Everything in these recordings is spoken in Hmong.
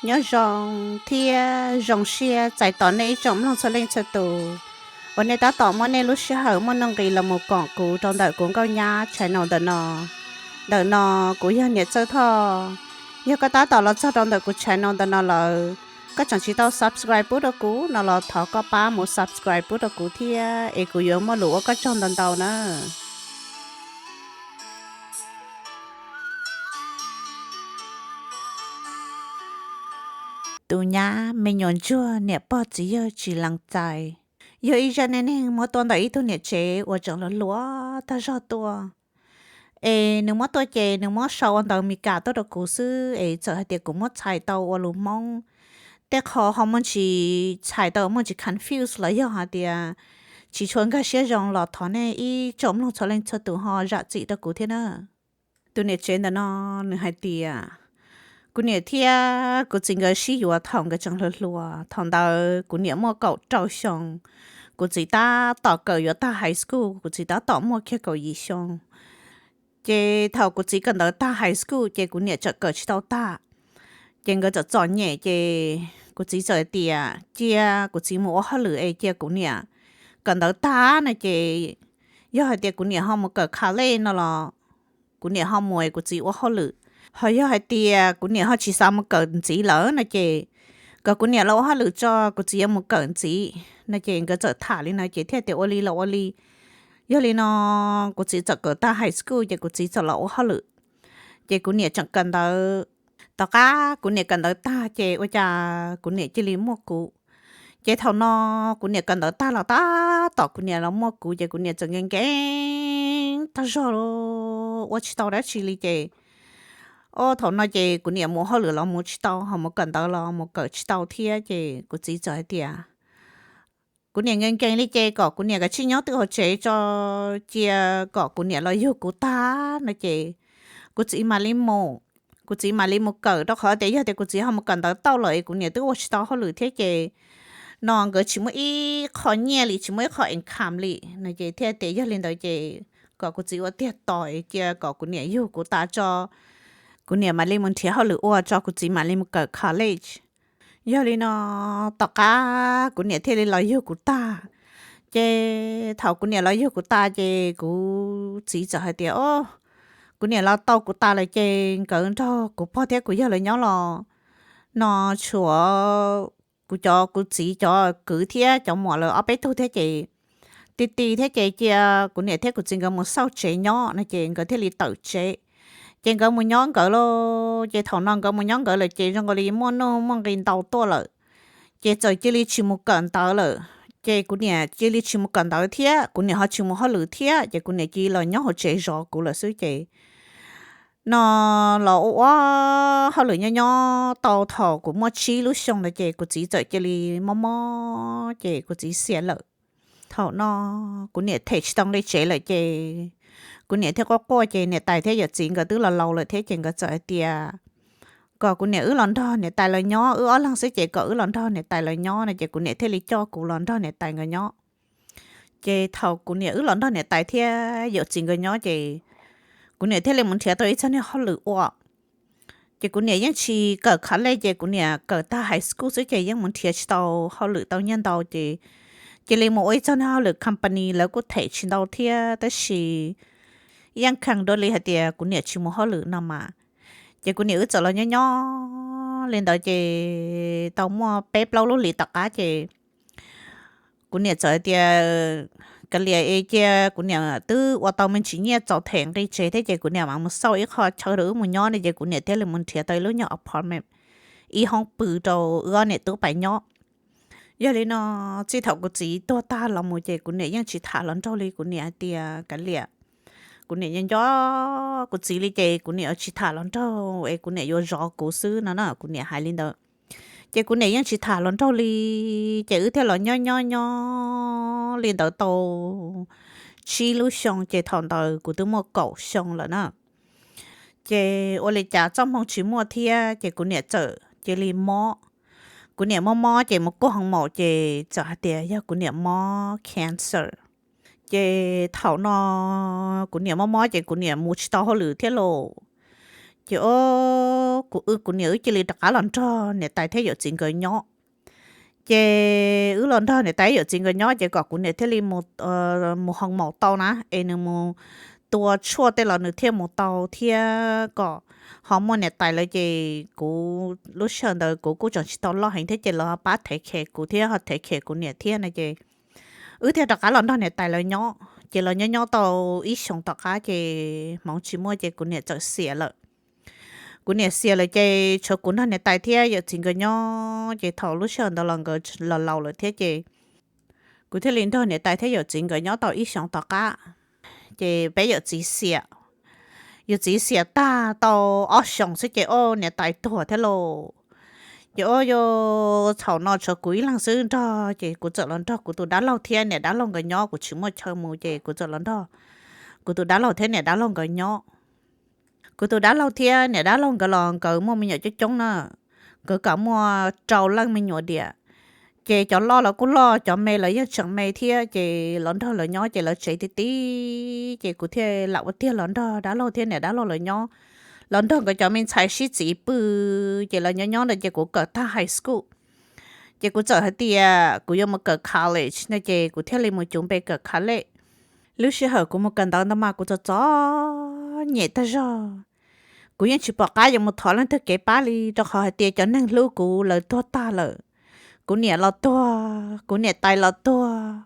Nyob zoo thiab zoo siab txais tos nej ib tsoom mloog txhua leej txhua tus uas nej tab tom muab nej lub sij hawm muaj nuj nqis los mus koom kuv rau ntawm kuv Nkauj Nyab channel ntawm no. Ntawm no kuv yog Niam Txawj Thoj. Yog koj tab tom los txog rau ntawm kuv channel ntawm no lawm, koj tseem tsis tau subscribe pub rau kuv no los thov koj pab mus subscribe pub rau kuv thiab es kuv yuav muaj lus ua koj tsaug ntau ntau na. Tus nyab me nyuam ntsuag niam pog txiv yawg tsis lees txais, yog ib zaj neej neeg muab tuaj ntawm ib tug niam tsev uas tseem hluas hluas tag zog tuaj. Es nws muab tuaj ces nws muab sau ua ntawv Mis Kas tuaj rau kuv xwb es txawm hais tias kuv muab txhais tau ua lus Hmoob, tej qho ho muaj tsis txhais tau, muaj tsis confuse los yog hais tias tsis tshua nkag siab zoo los thov nej ib tsoom mloog txhua leej txhua tus ho zam txim rau kuv thiab na. Tus niam tsev ntawm no nws hais tias, kuv niam thiab kuv txiv nkawd sib yuav thaum nkawd tseem hluas hluas. Thaum ntawd kuv niam muaj kaum rau xyoo, kuv txiv tab tom kawm yuav tag high school, kuv txiv tab tom muaj kiag kaum yim xyoo. Ces thaum kuv txiv kawm ntawv tag high school ces kuv niam tseem kawm tsis tau tag. Ces nkawd txom txom nyem ces kuv txiv txawm tias cia kuv txiv mus ua hauj lwm es cia kuv niam kawm ntawv tag no ces yog hais tias kuv niam ho mus kawm college no los kuv niam ho mus es kuv txiv ua hauj lwm. Ho yog hais tias kuv niam ho tsis xav mus kawm ntxiv lawm no ces kom kuv niam los ua hauj lwm tso, kuv txiv yuav mus kawm ntxiv no ces nkawd txawm tham li no ces thiaj tias ua li los ua li. Yog li no kuv txiv txawm kawm tag high school ces kuv txiv txawm los ua hauj lwm, ces kuv niam tseem kawm ntawv. Tom qab kuv niam kawm ntawv tag ces ua cas kuv niam cia li muaj kuv. Ces thaum no kuv niam kawm ntawv tag los tab tom kuv niam los muaj kuv ces kuv niam txawm nkees nkees tag zog, ua tsis tau dab tsi li ces, o, thaum no ces kuv niam mus hauj lwm los mus tsis tau, ho mus kawm ntawv los mus kawm tsis tau thiab ces kuv txiv txawm hais tias kuv niam nkees nkees li ces kom kuv niam kav tsij nyob twj hauv tsev tso, cia kom kuv niam los yug kuv tag no ces kuv txiv mam li mus, kuv txiv mam li mus kawm, rau qhov tias yog tias kuv txiv ho mus kawm ntawv tau lawm es kuv niam twb ua tsis tau hauj lwm thiab ces no nkawd tsis muaj ib qho nyiaj li, tsis muaj ib qho income li no ces thiaj tias yog li ntawd ces kom kuv txiv ua tiag tos cia kom kuv niam yug kuv tas tso, kuv niam mam li mus nrhiav hauj lwm ua tso kuv txiv mam li mus kawm college. Yog li no tom qab kuv niam thiaj li los yug kuv tag. Ces thaum kuv niam los yug kuv tas ces kuv txiv txawm hais tias, o, kuv niam los tau kuv tas lawm ces nkawd nrog kuv pog thiab kuv yawg lawv nyob los no tshuav kuv cov, kuv txiv cov kwv thiab cov muam lawv ob peb tug thiab ces ti ti thiab ces cia kuv niam thiab kuv txiv nkawd mus xauj tsev nyob no ces nkawd thiaj li tawm tsev. Ces nkawd mus nyob nkawd lawm ces thaum no nkawd mus nyob nkawd lawm ces zoo nkaus li muaj nuj muaj nqis ntau tuaj lawm. Ces txawm cia li tsis mus kawm ntawv lawm, ces kuv niam cia li tsis mus kawm ntawv thiab kuv niam ho tsis mus hauj lwm thiab ces kuv niam cia li los nyob hauv tsev zov kuv lawm xwb ces no los ua ua hauj lwm nyob nyob tau thaum kuv muaj tsib lub xyoo ntawd ces kuv txiv txawm cia li mob mob ces kuv txiv xiam lawm. Thaum no kuv niam them tsis tau nqi tsev lawm ces kuv niam thiaj quaj quaj ces niam tais thiab yawm txiv nkawd twb los laus lawm thiab ces nkawd txawm hais tias kom kuv niam wb los nrog niam tais lawv nyob, wb ob leeg xwb ces kom wb los nrog niam tais lawv nyob no ces kuv niam thiaj li coj kuv los nrog niam tais nkawd nyob. Ces thaum kuv niam wb los nrog niam tais thiab yawm txiv nkawd nyob ces kuv niam thiaj li mus nrhiav tau ib txog niag hauj lwm ua. Ces kuv niam yeej tsis kawm college ces kuv niam kawm tag high school xwb ces yeej mus nrhiav tsis tau hauj lwm tau nyiaj ntau ces cia li mus ua ib txog niag hauj lwm company lawv kuj them tsis ntau thiab tab sis yeej kheev dua li hais tias kuv niam tsis mus hauj lwm no mas. Ces kuv niam wb txawm los nyob nyob li ntawd ces tau muaj peb plaub lub hlis tom qab ces kuv niam txawm hais tias kav liam es cia kuv niam twb ua tau me ntsis nyiaj txaus them nqi tsev thiab ces kuv niam mam mus xauj ib qho chaw rau wb mus nyob no ces kuv niam thiaj li mus nrhiav tau ib lub nyuag apartment, ib hoob pw rau wb ob niam tub pais nyob. Yog li no txij thaum kuv txiv tuag tag los mus ces kuv niam yeej tsis tham hluas nraug li, kuv niam hais tias kav liam, kuv niam nco nco kuv txiv li ces kuv niam yuav tsis tham hluas nraug es kuv niam yuav zov kuv xwb no na, kuv niam hais li ntawd. Ces kuv niam yeej tsis tham hluas nraug li, ces wb thiaj los nyob nyob nyob li ntawd tau tsib lub xyoo ces thaum ntawd kuv twb muaj kaum xyoo lawm na. Ces ua li cas txoj hmoo tsis muaj thiab ces kuv niam txawm cia li mob. Kuv niam mob mob ces mus kuaj hoo maum ces txawm hais tias yog kuv niam mob cancer. Ces thaum no kuv niam mob mob ces kuv niam mus tsis tau hauj lwm thiab lauj. Ces o, kuv wb kuv niam wb cia li rov qab los nrog niam tais thiab yawm txiv nkawd nyob. Ces wb los nrog niam tais yawm txiv nkawd nyob ces kom kuv niam thiaj li mus hoo maum tau na, es nws mus tua tshuaj tej los nws thiaj mus tau thiab kom ho muaj niam tais lawm ces kuv lub sij hawm ntawd kuv kuj tseem tsis tau loj heev thiab ces lawv pab thev khem kuv thiab ho thev khem kuv niam thiab no ces wb thiaj rov qab los nrog niam tais lawv nyob ces los nyob nyob tau ib xyoos tom qab ces hmoov tsis muaj ces kuv niam txawm xiam lawm. Kuv niam xiam lawm ces tshuav kuv nrog niam tais thiab yawm txiv nkawd nyob ces thaum lub sij hawm ntawd los nkawd los laus lawm thiab ces kuv thiaj li nrog niam tais thiab yawm txiv nkawd nyob tau ib xyoos tom qab ces peb yawm txiv xiam. Yawm txiv xiam tag tau ob xyoos xwb ces o, niam tais tuag thiab lauj. Ces o, thaum no tshuav kuv ib leeg xwb nrog ces kuv txawm los nrog kuv tus dab laug thiab niam dab laug nkawd nyob, kuv tsis muaj chaw mus ces kuv txawm los nrog kuv tus dab laug thiab niam dab laug nkawd nyob. Kuv tus dab laug thiab niam dab laug nkawd los nkawd muaj me nyuam coob coob na, nkawd kam muaj rau leej me nyuam diam. Ces cov loj los kuj loj, cov me los yeej tseem me thiab ces los nrog lawv nyob ces lawv tsev ti ti ces kuv thiaj lam ua tiag los nrog dab laug thiab niam dab laug lawv nyob, los nrog nkawd cov me ntxhais sib txiv pw. Ces lawv nyob nyob ntawd ces kuv kawm tag high school ces kuv txawm hais tias kuv yuav mus kawm college no ces kuv thiaj li mus cuv npe kawm college. Lub sij hawm kuv mus kawm ntawv ntawd mas kuv txom txom nyem tag zog. Kuv yeej tsis pom qab yuav mus thov leej twg kev pab li rau qhov hais tias cov neeg hlub kuv lawv tuag tag lawm. Kuv niam los tuag, kuv niam tais los tuag,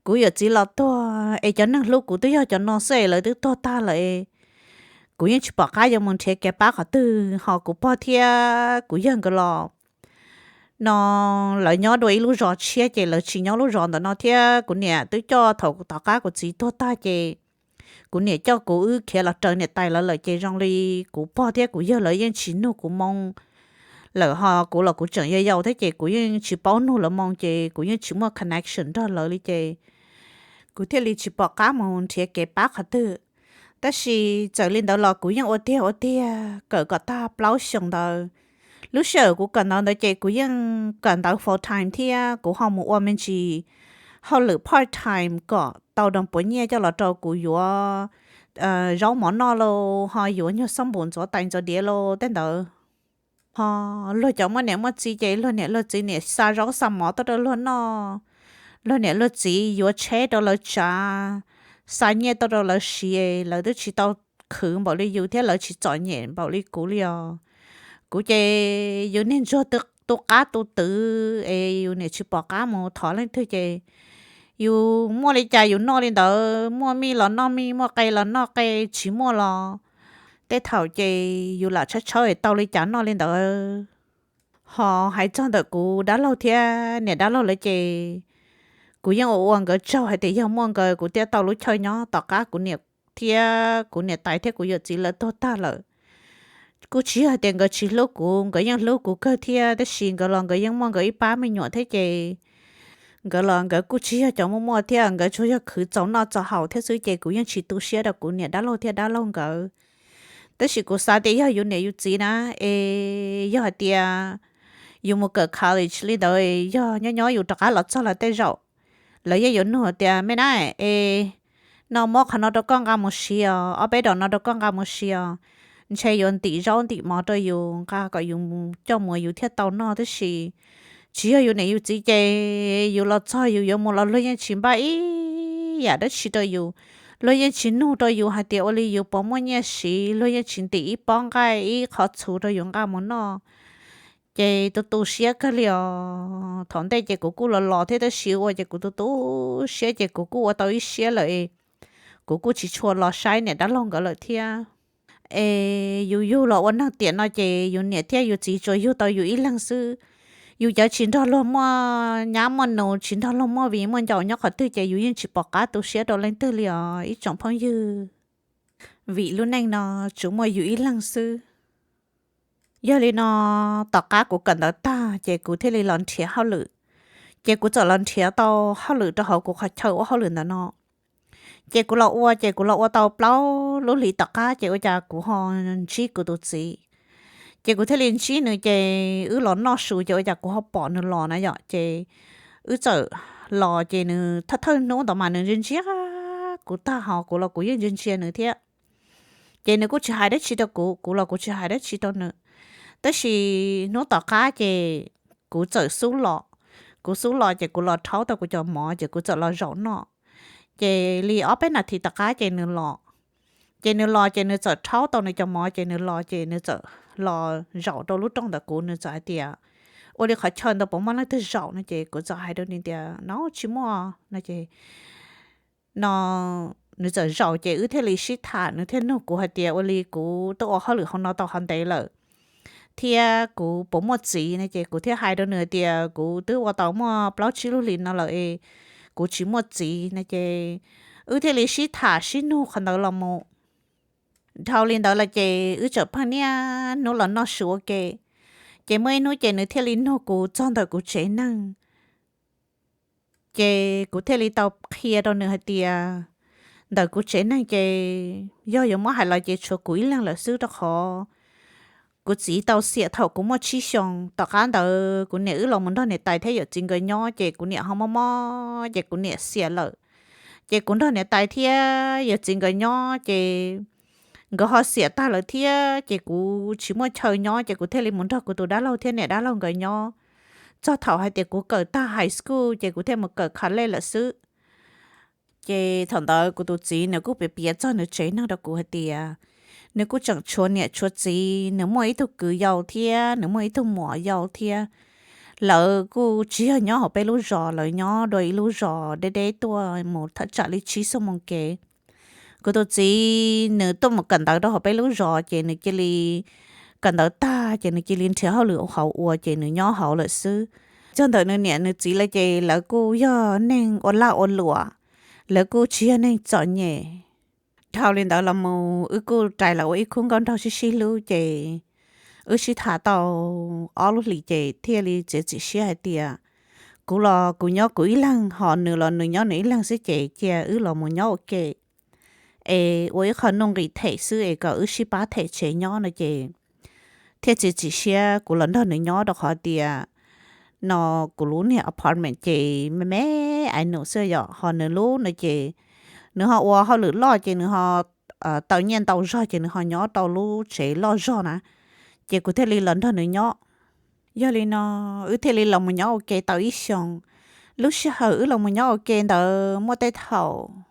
kuv yawm txiv los tuag es cov neeg hlub kuv twb yog cov no xwb es lawv twb tuag tag lawm. Kuv yeej tsis pom qab yuav mus nrhiav kev pab qhov twg ho kuv pog thiab kuv yawg nkawd los no lawv nyob dua ib lub zos tshiab ces lawv tsis nyob lub zos ntawm no thiab kuv niam twb coj thaum tom qab kuv txiv tuag tag ces kuv niam coj kuv wb khiav los raws niam tais lawv lawm ces zoo li kuv pog thiab kuv yawg lawv yeej tsis nug kuv moo lawm ho kuv los kuv tseem yau yau thiab ces kuv yeej tsis paub nug lawv moo ces kuv yeej tsis muaj connection nrog lawv li ces kuv thiaj li tsis pom qab mus nrhiav kev pab qhov twg. Tab sis txawm li ntawd los kuv yeej ua tiag ua tiag kawm kom tag plaub xyoos ntawd. Lub sij hawm kuv kawm ntawv ntawd ces kuv yeej kawm ntawv full time thiab kuv ho mus ua me ntsis hauj lwm part time kom tau doo puav nyiaj coj los rau kuv yuav zaub mov noj los ho yuav nyuag xab npum ntxuav tais ntxuav diav los tej ntawd. Ho luag cov muaj niam muaj txiv ces luag niam luag txiv niam xa zaub xa mov tuaj rau luag noj, luag niam luag txiv yuav tsheb rau lawv tsav, xa nyiaj tuaj rau lawv siv, lawv twb tsis tau khwv npaum li yus thiab lawv tsis txom nyem npaum li kuv li os. Kuv ces yus niag ntsuag tu qab tu twv es yus niam tsis pom qab mus thov leej twg ces yus muaj li cas yus noj li ntawd, muaj mij los noj mij, muaj qe los noj qe, tsis muaj los tej thaum ces yus lam tshawb tshawb es tau li cas noj li ntawd. Ho hais txog ntawm kuv dab laug thiab niam dab laug lawv ces kuv yeej ua ua nkawd tsaug hais tias yog muaj nkawd kuv thiaj tau lub chaw nyob tom qab kuv niam thiab kuv niam tais thiab kuv yawm txiv lawv tuag tag lawm. Kuj tsis yog hais tias nkawd tsis hlub kuv, nkawd yeej hlub kuv kawg thiab tab sis nkawd los nkawd yeej muaj nkawd ib pab me nyuam thiab ces nkawd los nkawd kuj tsis yog cov muaj muaj thiab nkawd tsuas yog khwv txaus noj txaus haus thiab xwb ces kuv yeej tsis tu siab rau kuv niam dab laug thiab dab laug nkawd. Tab sis kuv xav tias yog yus niam yus txiv na, es yog hais tias yus mus kawm college li ntawd yog nyob nyob yus rov qab los txog lawv tej zaum, lawv yeej yuav nug tias me na, es no muab qhov no rau koj nqa mus siv os, ob peb dos no rau koj nqa mus siv os, ntshe yuav ntim zaub ntim mov rau yus nqa kom yus coj mus yus thiaj tau noj tab sis tsis yog yus niam yus txiv ces yus los txog yus yuav mus los luag yeej tsis npaj ib yam dab tsi rau yus, luag yeej tsis nug rau yus hais tias ua li yus puas muaj nyiaj siv, luag yeej tsis ntim ib pob nqaij ib qhov txhuv rau yus nqa mus noj. Ces tu tu siab kawg li os. Thaum ntej ces kuv kuj los los thiab tab sis ua ces kuv tu tu siab ces kuv kuj ua tau ib siab lawm es kuv kuj tsis tshua los saib niam dab laug nkawd lawm thiab. Es yus yug los ua neeg tiam no ces yus niam thiab yus txiv tsuas yug tau yus ib leeg xwb. Yus cov tsis nrog luag muaj nyab muaj nus, tsis nrog luag muaj viv muaj ncaus nyob qhov twg ces yus yeej tsis pom qab tu siab rau leej twg li os ib tsoom phooj ywg. Vim lub neej no tsuas muaj yus ib leeg xwb. Yog li no, tom qab kuv kawm ntawv tag ces kuv thiaj li los nrhiav hauj lwm. Ces kuv txawm los nrhiav tau hauj lwm rau hauv kuv qhov chaw ua hauj lwm ntawm no. Ces kuv los ua ces kuv los ua tau plaub lub hlis tom qab ces ua cas kuv ho ntsib kuv tus txiv. Ces kuv thiaj li ntsib nws ces wb los noj su ces ua cas kuv ho pom nws los na yom ces wb txawm los ces nws thawj thawj hnub ntawd mas nws ntsia ntsia kuv tag ho kuv los kuv yeej ntsia ntsia nws thiab. Ces nws kuj tsis hais dab tsi rau kuv, kuv los kuv tsis hais dab tsi rau nws. Tab sis hnub tom qab ces kuv txawm xub los, kuv xub los ces kuv los rhaub tau kuv cov mov ces kuv txawm los zaum noj. Ces li ob peb nas this tom qab ces nws los. Ces nws los ces nws txawm rhaub tau nws cov mov ces nws los ces nws txawm los zaum rau lub rooj ntawm kuv, nws txawm hais tias, ua li qhov chaw ntawd puas muaj leej twg zaum no ces kuv txawm hais rau nws tias no tsis muaj no ces no nws txawm zaum ces wb thiaj li sib tham, nws thiaj nug kuv hais tias ua li kuv twb ua hauj lwm hauv no tau qhov ntev lawm thiab kuv puas muaj txiv no ces kuv thiaj hais rau nws tias kuv twb ua tau muaj plaub tsib lub hlis no lawm es kuv tsis muaj txiv no ces wb thiaj li sib tham sib nug qhov ntawd los mus. Dhau li ntawd los ces wb txawm pheej niaj hnub los noj su ua ke. Ces muaj ib hnub ces nws thiaj li nug kuv txog ntawm kuv tsev neeg. Ces kuv thiaj li tau qhia rau nws hais tias ntawm kuv tsev neeg ces yog yuav muab hais los ces tshuav kuv ib leeg lawm xwb rau qhov kuv txiv tau xiam thaum kuv muaj tsib xyoos. Tom qab ntawd kuv niam wb los mus nrog niam tais thiab yawm txiv nkawd nyob ces kuv niam ho mob mob ces kuv niam xiam lawm. Ces kuv nrog niam tais thiab yawm txiv nkawd nyob ces nkawd ho xiam tag lawm thiab ces kuv tsis muaj chaw nyob ces kuv thiaj li mus nrog kuv tus dab laug thiab niam dab laug nkawd nyob. Txog thaum hais tias kuv kawm tag high school ces kuv thiaj mus kawm college lawm xwb. Ces thaum ntawd kuv tus txiv nws kuj piav piav txog nws tsev neeg rau kuv hais tias nws kuj tseem tshuav niam tshuav txiv, nws muaj ib tug kwv yau thiab nws muaj ib tug muam yau thiab. Lawv kuj tsis yog nyob hauv peb lub zos, lawv nyob dua ib lub zos deb deb tuaj mus thaj tsam li tsib xuab moos kev. Kuv tus txiv nws tuaj mus kawm ntawv rau hauv peb lub zos ces nws cia li kawm ntawv tag ces nws cia li nrhiav hauj lwm hauv ua ces nws nyob hauv lawm xwb. Txog ntawm nws niam nws txiv lawm ces lawv kuj yog neeg ua laj ua luam, lawv kuj tsis yog neeg txom nyem. Dhau li ntawd los mus wb kuj rais los ua ib khub nkauj nraug sib sib hlub ces wb sib tham tau ob lub hlis ces thiaj li txiav txim siab hais tias kuv los kuv nyob kuv ib leeg, ho nws los nws nyob nws ib leeg xwb ces cia wb los mus nyob ua ke es ua ib qho nuj nqis them xwb es kom wb sib pab them tsev nyob no ces thiaj txiav txim siab kuv los nrog nws nyob rau qhov tias no kuv lub niag apartment ces me me ais num xwb yom, ho nws lub no ces nws ho ua hauj lwm loj ces nws ho tau nyiaj ntau zog ces nws ho nyob tau lub tsev loj zog na, ces kuv thiaj li los nrog nws nyob. Yog li no wb thiaj li los mus nyob ua ke tau ib xyoos. Lub sij hawm wb los mus nyob ua ke ntawd muaj tej thaum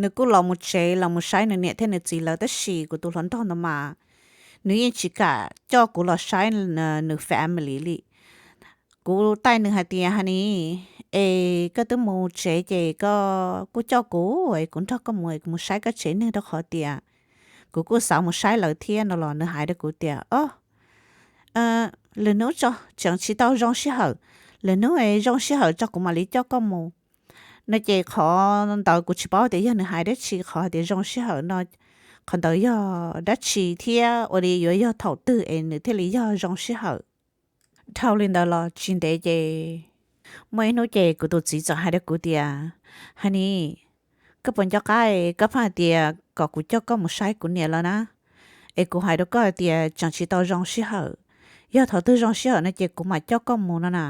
nws kuj los mus tsev los mus saib nws niam thiab nws txiv lawv tab sis kuv tus hluas nraug ntawd mas nws yeej tsis kam coj kuv los saib nws family li. Kuv taij nws hais tias, Honey, es koj twb mus tsev ces koj kuj coj kuv es kuv nrog koj mus es kuv mus saib koj tsev neeg rau qhov tias kuv kuj xav mus saib lawv thiab no los nws hais rau kuv tias, O, lwm hnub tso, tseem tsis tau zoo sij hawm, lwm hnub zoo sij hawm tso kuv mam li coj koj mus. No ces qhov ntawd kuv tsis paub tias yog nws hais dab tsi, qhov hais tias zoo sij hawm no qhov ntawd yog dab tsi thiab ua li yuav yog thaum twg es nws thiaj li yog zoo sij hawm. Dhau li ntawd los tsis ntev ces muaj ib hnub ces kuv tus txiv txawm hais rau kuv tias, Honey, koj puas nco qab koj pheej hais tias kom kuv coj koj mus saib kuv niam lawv na? Es kuv hais rau koj hais tias tseem tsis tau zoo sij hawm, yog thaum twg zoo sij hawm no ces kuv mam coj koj mus no na.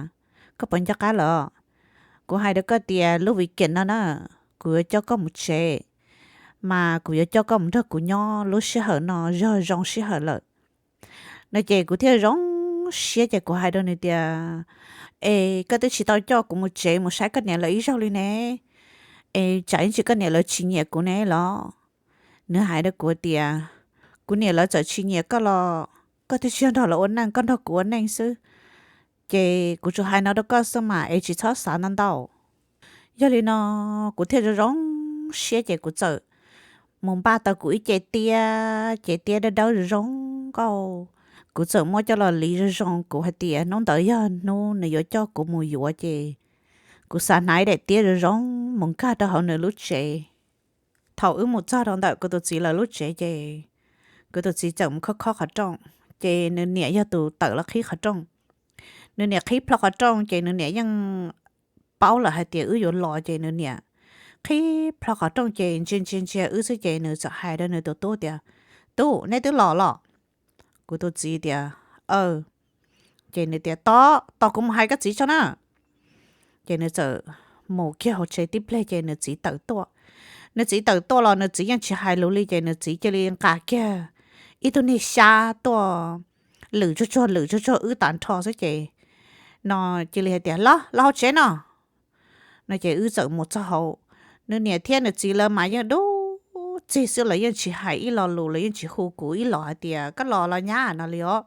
Koj puas nco qab lawm? Kuv hais rau koj tias lub weekend no na, kuv yuav coj koj mus tsev, mas kuv yuav coj koj mus nrog kuv nyob, lub sij hawm no yog zoo sij hawm lawm. No ces kuv thiaj zoo siab ces kuv hais rau nws tias, Es koj twb tsis tau coj kuv mus tsev mus saib koj niam lawv ib zaug li ne, es tsam ib ntsis koj niam lawv tsis nyiam kuv ne los? Nws hais rau kuv tias, Kuv niam lawv txawm tsis nyiam koj los koj twb tsis yog nrog lawv ua neej, koj nrog kuv ua neej xwb. Ces kuv tsuas hais no rau koj xwb mas es tsis txhob xav ntau ntau. Yog li no kuv thiaj zoo zoo siab ces kuv txawm mus npaj tau kuv ib ce tiab, ce tiab dawb dawb zoo zoo nkauj. Kuv txawm muab coj los liv zoo zoo, kuv hais tias hnub ntawd yog hnub nws yuav coj kuv mus yuav ces kuv xav hnav daim tiab zoo zoo mus nkag rau hauv nws lub tsev. Thaum wb mus txog rau ntawm kuv tus txiv lawv lub tsev ces kuv tus txiv txawm mus khob khob qhov rooj, ces nws niam yog tus tawm los qhib qhov rooj. Nws niam qhib plho qhov rooj ces nws niam yeej paub lawm hais tias wb yuav los ces nws niam qhib plho qhov rooj ces ntsia ntsia ntsia wb xwb ces nws txawm hais rau nws tus tub tias, Tub, neb twb los los? Kuv tus txiv tias, Aw. Ces nws tias, Tos, tos kuv mus hais koj txiv tso na. Ces nws txawm mus kiag hauv tsev tib pliag ces nws txiv tawm tuaj. Nws txiv tawm tuaj los nws txiv yeej tsis hais lus li ces nws txiv cia li nqa kiag ib tug niag xyab tuaj lwm tsuag tsuag lwm tsuag tsuag wb tag nrho xwb ces no cia li hais tias los los hauv tsev no. No ces wb txawm mus txog hauv, nws niam thiab nws txiv lawv mas yeej dub txig xwb, lawv yeej tsis hais ib lo lus, lawv yeej tsis hu kuv ib los hais tias koj los los nyab no li os.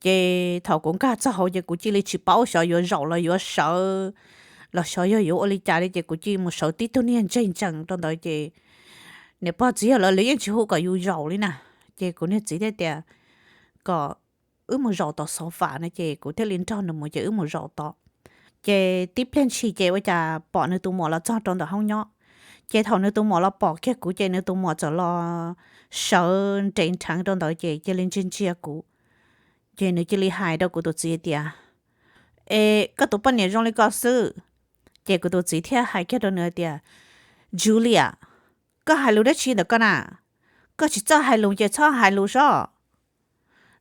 Ces thaum kuv nkag txog hauv ces kuv cia li tsis paub xyov yuav zaum los yuav sawv los xyov yog yuav ua li cas li ces kuv cia li mus sawv tib tug niag ntseg ntsees rau ntawd ces niam pog txiv yawg lawv yeej tsis hu kom yus zaum li na. Ces kuv niag txiv thiaj tias kom wb mus zaum tom xov fam no ces kuv thiaj li nrog nws mus ces wb mus zaum tod. Ces tib pliag ntshis ces ua cas pom nws tus muam los txog rau ntawm hoob nyob. Ces thaum nws tus muam los pom kiag kuv ces nws tus muam txawm los sawv nres nrheev rau ntawd ces cia li ntsia ntsia kuv. Ces nws cia li hais rau kuv tus txiv tias, es koj tus poj niam zoo li ko xwb. Ces kuv tus txiv thiaj hais kiag rau nws hais tias, Julia, koj hais lus dab tsi ntawm koj na? Koj tsis txawj hais lus ces txhob hais lus soj.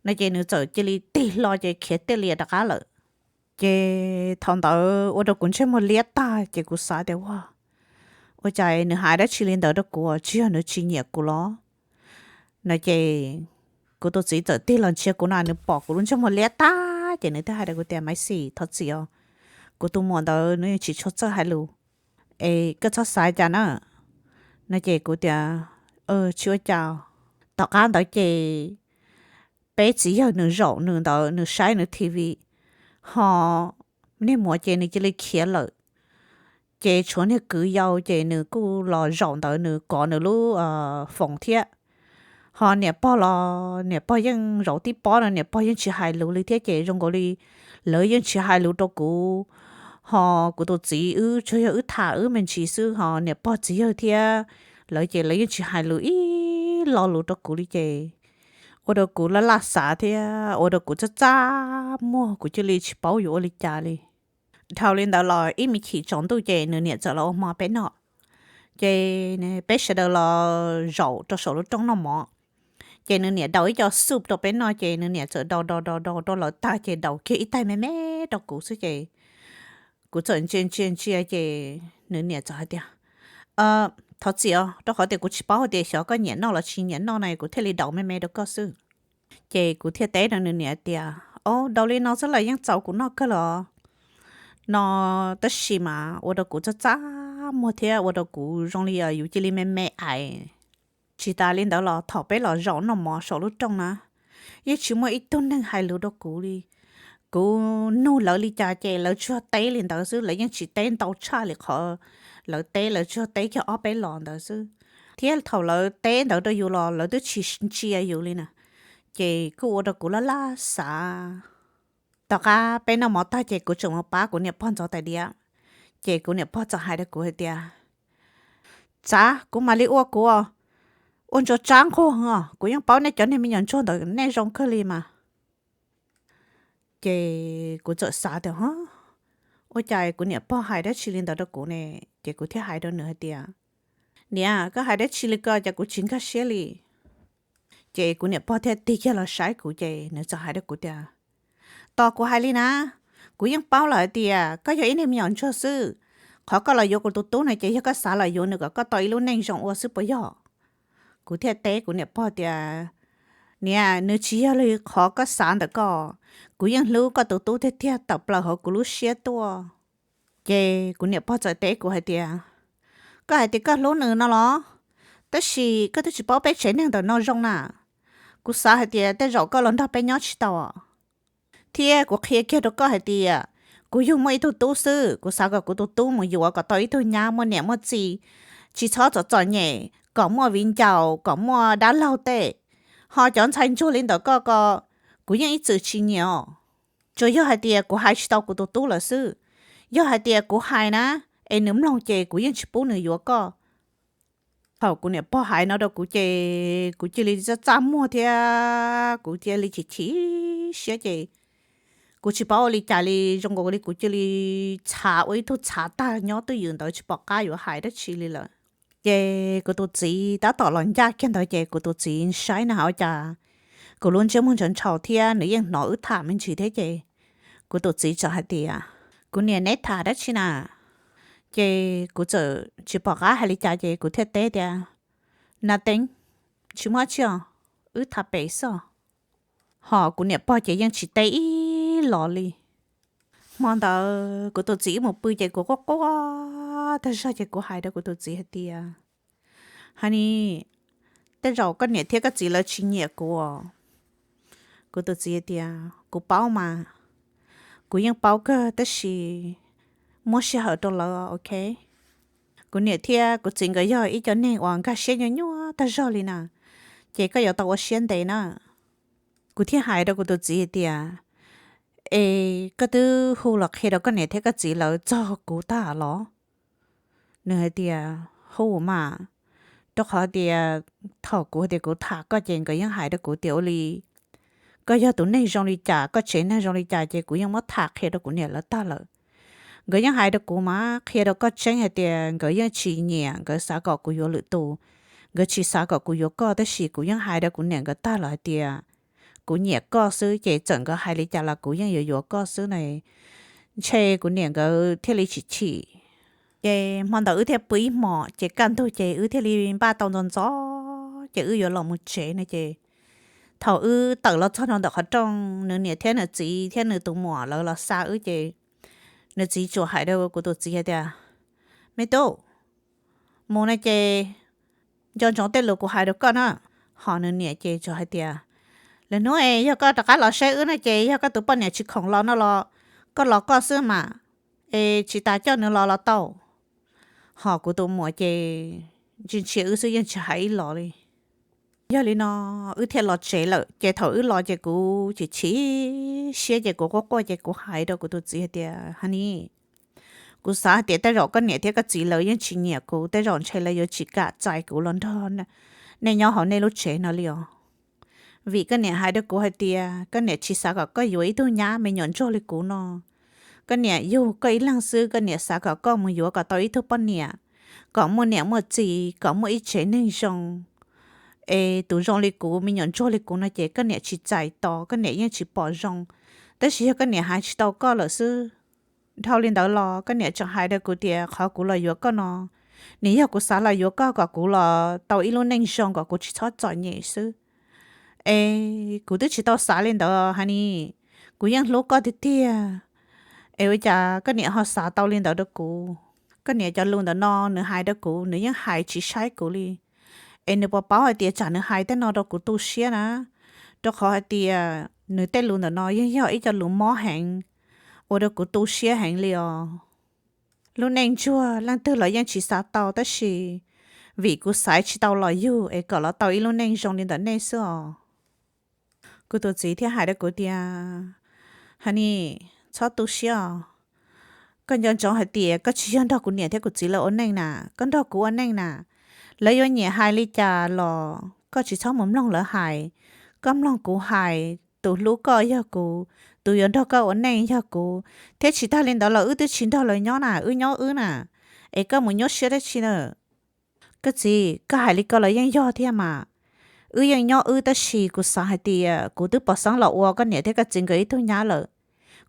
No ces nws txawm cia li tig hlo ces khiav tiaj lias rov qab lawm. Ces thaum ntawd ua rau kuv ntsej muag liab tag ces kuv xav tias ua, ua cas nws hais dab tsi li ntawd rau kuv, tsis yog nws tsis nyiam kuv los? No ces kuv tus txiv txawm tig los nrhiav kuv no nws pom kuv lub ntsej muag liab tag ces nws thiaj hais rau kuv tias, Maiv Xis, thov txim os, kuv tus muam ntawd nws yeej tsis tshua txawj hais lus, es koj txhob xav cas na. No ces kuv tias, tsis ua cas. Tom qab ntawd ces peb txiv yawg nws zaum nws ntawd nws saib nws T V, ho niag muam ces nws cia li khiav lawm. Ces tshuav niag kwv yau ces nws kuj los zaum ntawd nws kov nws lub foos thiab. Ho niam pog los niam pog yeej zaum tib pob no niam pog yeej tsis hais lus li thiab ces zoo nkaus li lawv yeej tsis hais lus rau kuv. Ho kuv tus txiv wb tsuas yog wb tham wb me ntsis xwb ho niam pog txiv yawg thiab lawv ces lawv yeej tsis hais lus ib lo lus rau kuv li ces ua rau kuv laj laj xav thiab ua rau kuv txaj txaj muag kuv cia li tsis paub yuav ua li cas li. Dhau li ntawd los ib me chim tsaus ntuj ces nws niam txawm los ua hmo peb noj. Ces peb sawv daws los zaum rau saum lub rooj noj mov. Ces nws niam daus ib co soup rau peb noj ces nws niam txawm daus daus daus daus rau lawv tag ces daus kiag ib taig me me rau kuv xwb ces kuv txawm ntsia ntsia ntsia ces nws niam txawm hais tias, thov txim os, rau qhov tias kuv tsis paub hais tias xyov koj nyiam noj los tsis nyiam noj na kuv thiaj li daus me me rau koj xwb. Ces kuv thiaj teb rau nws niam tias, o, daus li no xwb los yeej txaus kuv noj kawg los no, tab sis mas ua rau kuv txaj txaj muag thiab ua rau kuv zoo li yus cia li me me ais. Tsis tas li ntawd los thaum peb los zaum noj mov saum lub rooj na, yeej tsis muaj ib tug neeg hais lus rau kuv li. Kuv nug lawv li cas ces lawv tsuas teb li ntawd xwb, lawv yeej tsis teb ntau tshaj li qhov lawv teb, lawv tsuas teb kiag ob peb los ntawd xwb. Thiab thaum lawv teb ntawd rau yus los lawv twb tsis ntsia yus li na. Ces kuj ua rau kuv laj laj xav. Tom qab peb noj mov tag ces kuv tseem mus pab kuv niam pog ntxov tais diav. Ces kuv niam pog txawm hais rau kuv hais tias, txav kuv mam li ua kuv, ua ntsuag tsab nquag os, kuv yeej paub nej cov niag me nyuam ntsuag ntawd nej zoo kawg li mas. Ces kuv txawm xav tias, ua cas kuv niam pog hais dab tsi li ntawd rau kuv ne? Ces kuv thiaj hais rau nws hais tias, niam, koj hais dab tsi li ko cas kuv tsis nkag siab li. Ces kuv niam pog thiaj tig kiag los saib kuv ces nws txawm hais rau kuv tias, tos kuv hais li na, kuv yeej paub lawm hais tias koj yog ib niag me nyuam ntsuag xwb. Qhov koj los yuav kuv tus tub no ces yog koj xav los yuav nws kom koj tau ib lub neej zoo ua xwb puas yog? Kuv thiaj teb kuv niam pog tias, niam, nws tsis yog li qhov koj xav ntawm koj, kuv yeej hlub koj tus tub tiag tiag tawm plaws hauv kuv lub siab tuaj. Ces kuv niam pog txawm teb kuv hais tias, koj hais tias koj hlub nws no los? Tab sis koj twb tsis paub peb tsev neeg ntawm no zoo na. Kuv xav hais tias tej zaum koj los nrog peb nyob tsis tau. Thiab kuv qhia kiag rau koj hais tias, kuv yug muaj ib tug tub xwb, kuv xav kom kuv tus tub mus yuav kom tau ib tug nyab muaj niam muaj txiv, tsis txhob txom txom nyem, kom muaj viv ncaus, kom muaj dab laug tej. Ho cov ntxhais ntsuag li ntawm koj ko, kuv yeej ib txwm tsis nyiam os. Tsuas yog hais tias kuv hais tsis tau kuv tus tub lawm xwb. Yog hais tias kuv hais na, es nws mloog ces kuv yeej tsis pub nws yuav koj. Thaum kuv niam pog hais no rau kuv ces kuv cia li txaj txaj muag thiab kuv cia li chim chim siab ces kuv tsis paub ua li cas li, zoo nkaus li kuv cia li txhav ua ib tug txhav tag nyob twj ywm ntawd tsis pom qab yuav hais dab tsi li lawm. Ces kuv tus txiv tab tom los ncaj kiag ntawd ces kuv tus txiv saib na has ua cas kuv lub ntsej muag ntshaus ntshaus thiab nws yeej hnov wb tham me ntsis thiab ces kuv tus txiv txawm hais tias, kuv niam, neb tham dab tsi na? Ces kuv txawm tsis pom qab hais li cas ces kuv thiaj teb tias, Nothing, tsis muaj dab tsi os, wb tham pem xwb os. Hos kuv niam pog ces yeej tsis teb ib los li. Hmo ntawd kuv tus txiv wb mus pw ces kuv quaj quaj tag zog ces kuv hais rau kuv tus txiv hais tias, Honey, tej zaum koj niam thiab koj txiv lawv tsis nyiam kuv. Kuv tus txiv hais tias, Kuv paub mas, kuv yeej paub kawg tab sis muab sij hawm rau lawv, ok? Kuv niam thiab kuv txiv nkawd yog ib co neeg uas nkag siab nyuaj nyuaj tag zog li na, ces koj yuav tau ua siab ntev na. Kuv thiaj hais rau kuv tus txiv hais tias, Es koj twb hu los qhia rau koj niam thiab koj txiv lawv txog kuv tag los? Nws hais tias, Hu mas, rau qhov tias thaum kuv hais tias kuv tham koj ces nkawd yeej hais rau kuv tias ua li koj yog tus neeg zoo li cas, koj tsev neeg zoo li cas ces kuv yeej muab tham qhia rau kuv niam lawv tag lawm. Nkawd yeej hais rau kuv mas qhia rau koj tseeb hais tias nkawd yeej tsis nyiam, nkawd xav kom kuv yuav lwm tus, nkawd tsis xav kom kuv yuav koj, tab sis kuv yeej hais rau kuv niam nkawd tag lawm hais tias kuv nyiam koj xwb, ces txawm nkawd hais li cas los kuv yeej yuav yuav koj xwb na. Ntshe kuv niam nkawd thiaj li tsis chim. Ces hmo ntawd wb thiaj pw ib hmos, ces kaj ntug ces wb thiaj li npaj tau ntxov ntxov ces wb yuav los mus tsev no ces thaum wb tawm los txog rau ntawm qhov rooj, nws niam thiab nws txiv thiab nws tus muam lawv los xa wb ces nws txiv tsuas hais rau kuv tus txiv hais tias, Me tub, mus no ces nco ntsoov tej lus kuv hais rau koj na. Hos nws niam ces tsuas hais tias, Lwm hnub es yog koj rov qab los saib wb no ces yog koj tus poj niam tsis khoom los no los koj los koj xwb mas, es tsis tas coj nws los los tau. Hos kuv tus muam ces ntsia ntsia wb xwb yeej tsis hais ib los li. Yog li no wb thiaj los tsev lawm, ces thaum wb los ces kuv chim chim siab ces kuv quaj quaj ces kuv hais rau kuv tus txiv hais tias, Honey, kuv xav hais tias tej zaum koj niam thiab koj txiv lawv yeej tsis nyiam kuv, tej zaum ntshe lawv yuav tsis kam txais kuv los nrog nej nyob hauv nej lub tsev no li os. Vim koj niam hais rau kuv hais tias koj niam tsis xav kom koj yuav ib tug nyab me nyuam ntsuag li kuv no. Koj niam yug koj ib leeg xwb, koj niam xav kom koj mus yuav kom tau ib tug poj niam, kom muaj niam muaj txiv, kom muaj ib tsev neeg zoo. Es tus zoo li kuv, me nyuam ntsuag li kuv no ces koj niam tsis txais tos, koj niam yeej tsis pom zoo. Tab sis yog koj niam hais tsis tau koj lawm xwb. Dhau li ntawd los koj niam tseem hais rau kuv tias qhov kuv los yuav koj no, nws yog kuv xav los yuav koj kom kuv los tau ib lub neej zoo kom kuv tsis txhob txom nyem xwb. Es kuv twb tsis tau xav li ntawd, Honey, kuv yeej hlub koj tiag tiag. Es ua cas koj niam ho xav tau li ntawd rau kuv? Koj niam cov lus ntawm no nws hais rau kuv, nws yeej hais tsis saib kuv li. Es nws puas paub hais tias tsam nws hais tej no rau kuv tu siab na? Rau qhov hais tias nws tej lus ntawm no yeej yog ib co lus mob heev, ua rau kuv tu siab heev li os. Lub neej ntsuag leej twg los yeej tsis xav tau, tab sis vim kuv xaiv tsis tau los yug es kom los tau ib lub neej zoo li ntawm nej xwb os. Kuv tus txiv thiaj hais rau kuv tias, Honey, txhob tu siab os. Koj nco ntsoov hais tias koj tsis yog nrog kuv niam thiab kuv txiv lawv ua neej na, koj nrog kuv ua neej na. Lawv yuav nyiam hais li cas los koj tsis txhob mus mloog lawv hais, koj mloog kuv hais. Tus hlub koj yog kuv, tus yuav nrog koj ua neej yog kuv, thiab tsis tag li ntawd los wb twb tsis nrog lawv nyob na, wb nyob wb na. Es koj mus nyuaj siab dab tsi na? Koj txiv, koj hais li ko los yeej yog thiab mas. Wb yeej nyob wb tab sis kuv xav hais tias kuv twb pom xeeb los ua koj niam thiab koj txiv nkawd ib tug nyab lawm.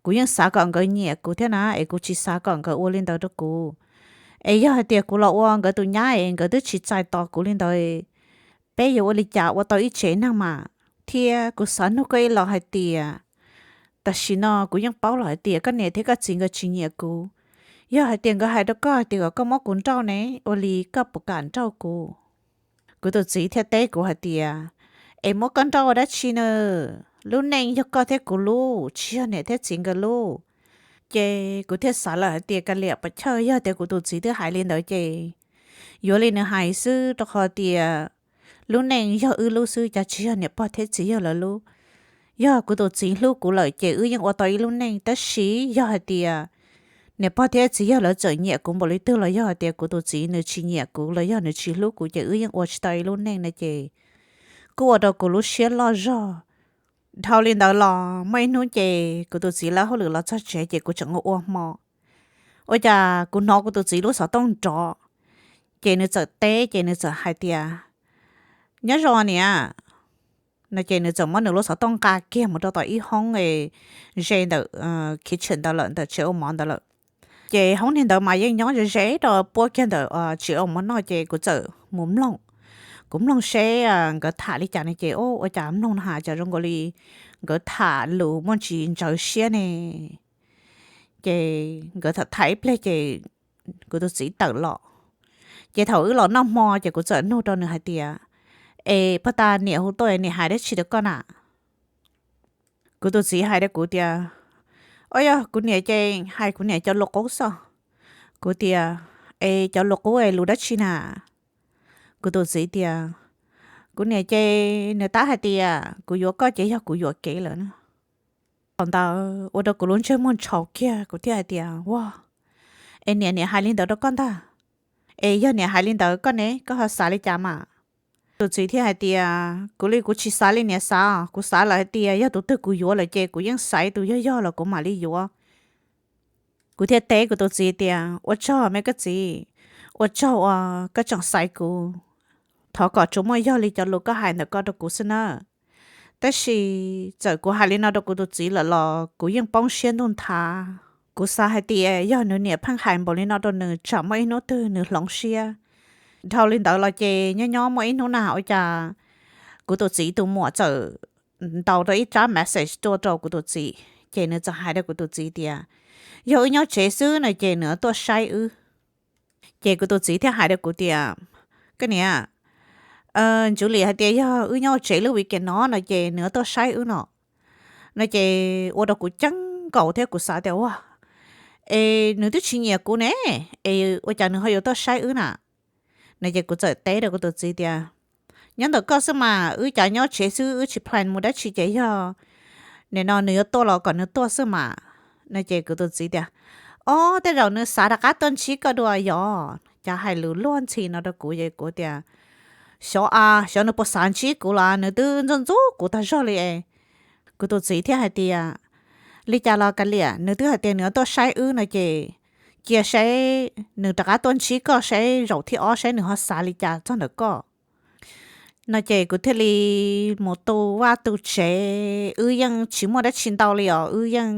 Kuv yeej xav kom nkawd nyiam kuv thiab na, es kuv tsis xav kom nkawd ua li ntawd rau kuv. Es yog hais tias kuv los ua nkawd tus nyab es nkawd twb tsis txais tos kuv li ntawd, peb yuav ua li cas ua tau ib tsev neeg mas? Thiab kuv xav nug koj ib los hais tias, tam sim no kuv yeej paub los hais tias koj niam thiab koj txiv nkawd tsis nyiam kuv. Yog hais tias nkawd hais rau koj hais tias kom koj muab kuv nrauj ne, ua li koj puas kam nrauj kuv? Kuv tus txiv thiaj teb kuv hais tias, es muab koj nrauj ua dab tsi na? Lub neej yog koj thiab kuv lub, tsis yog niam thiab txiv nkawd lub. Ces kuv thiaj xav lawm hais tias kav liam pov chawj, yog tias kuv tus txiv twb hais li ntawd ces yuav li nws hais xwb, rau qhov tias lub neej yog wb lub xwb, cas tsis yog niam pog thiab txiv yawg lawv lub. Yog kuv tus txiv hlub kuv lawm ces wb yeej ua tau ib lub neej, tab sis yog hais tias niam pog thiab txiv yawg lawv txawm nyiam kuv npaum li twg los yog hais tias kuv tus txiv nws tsis nyiam kuv los yog nws tsis hlub kuv ces wb yeej ua tsis tau ib lub neej no ces kuj ua rau kuv lub siab loj zog. Dhau li ntawd los muaj ib hnub ces kuv tus txiv lawv hauj lwm los txog tsev ces kuv tseem ua ua hmo, ua cas kuv hnov kuv tus txiv lub xov tooj nrov, ces nws txawm teb ces nws txawm hais tias, Nyob zoo niam, no ces nws txawm muab nws lub xov tooj nqa kiag mus rau tom ib hoob ze ntawm kitchen ntawd lawm, ntawm tsev ua mov ntawd lawm. Ces hoob niag ntawd mas yeej nyob ze ze rau puab kiag ntawm tsis ua mov noj ces kuv txawm mus mloog. Kuv mloog seb nkawd tham li cas no ces ua cas mloog no has cas zoo nkaus li nkawd tham lus muaj tsis ntsawv siab ne. Ces nkawd tham tham ib pliag ces kuv tus txiv tawm los. Ces thaum wb los noj hmo ces kuv txawm nug rau nws hais tias, es puag ta niam hu tuaj niam hais dab tsi rau koj na? Kuv tus txiv hais rau kuv tias, o yog kuv niam ces hais kuv niam cov lus qub xwb. Kuv tias, es cov lus qub es lus dab tsi na? Kuv tus txiv tias, kuv niam ces nws tab hais tias kuv yuav koj ces yog kuv yuam kev lawm na. Thaum ntawd ua rau kuv lub ntsej muag ntshaus kiag kuv thiaj hais tias, ua, es niam niam hais li ntawd rau koj ntag? Es yog niam hais li ntawd koj ne koj ho xav li cas mas? Tus txiv thiaj hais tias, kuv li kuv tsis xav li niam xav, kuv xav lawm hais tias yog tus twg kuv yuav lawm ces kuv yeej xaiv tus yog yog los kuv mam li yuav. Kuv thiaj teb kuv tus txiv tias, ua tsaug me koj txiv, ua tsaug uas koj tseem xaiv kuv. Thov kom tsuas muaj yog li cov lus koj hais ntawm koj rau kuv xwb nawb. Tab sis txawm kuv hais li no rau kuv tus txiv lawm los kuv yeej poob siab ntuj nthav. Kuv xav hais tias yog nws niam pheej hais npaum li no rau nws tsam muaj ib hnub twg nws hloov siab. Dhau li ntawd los ces nyob nyob muaj ib hnub na ua cas kuv tus txiv tus muam txawm ntaus rau ib tsab message tuaj rau kuv tus txiv, ces nws txawm hais rau kuv tus txiv tias, yog wb nyob tsev xwb no ces nws tuaj saib wb. Ces kuv tus txiv thiaj hais rau kuv tias, koj niam, Julie hais tias yog wb nyob tsev lub weekend no no ces nws tuaj saib wb no. No ces ua rau kuv ceeb nkaus thiab kuv xav tias, ua, es nws twb tsis nyiam kuv ne, es ua cas nws ho yuav tuaj saib wb na? No ces kuv txawm teb rau kuv tus txiv tias, nyob ntawm koj xwb mas, wb cas nyob tsev xwb wb tsis plan mus dab tsi ces yog nim no nws yuav tuaj los kom nws tuaj xwb mas. No ces kuv tus txiv tias, ob, tej zaum nws xav rov qab tuaj ntsib koj dua yog? Cas hais lus luag ntxhi no rau kuv es kuv tias, xyov a, xyov nws puas xav ntsib kuv los nws twb ntxub ntxub kuv tag zog li. Kuv tus txiv thiaj hais tias, li cas los kav liam, nws twb hais tias nws yuav tuaj saib wb no ces cia saib nws rov qab tuaj ntsib koj saib zaum thib ob saib nws ho xav li cas txog ntawm koj. No ces kuv thiaj li mus tu vaj tu tsev, wb yeej tsis muaj dab tsi ntau li os, wb yeej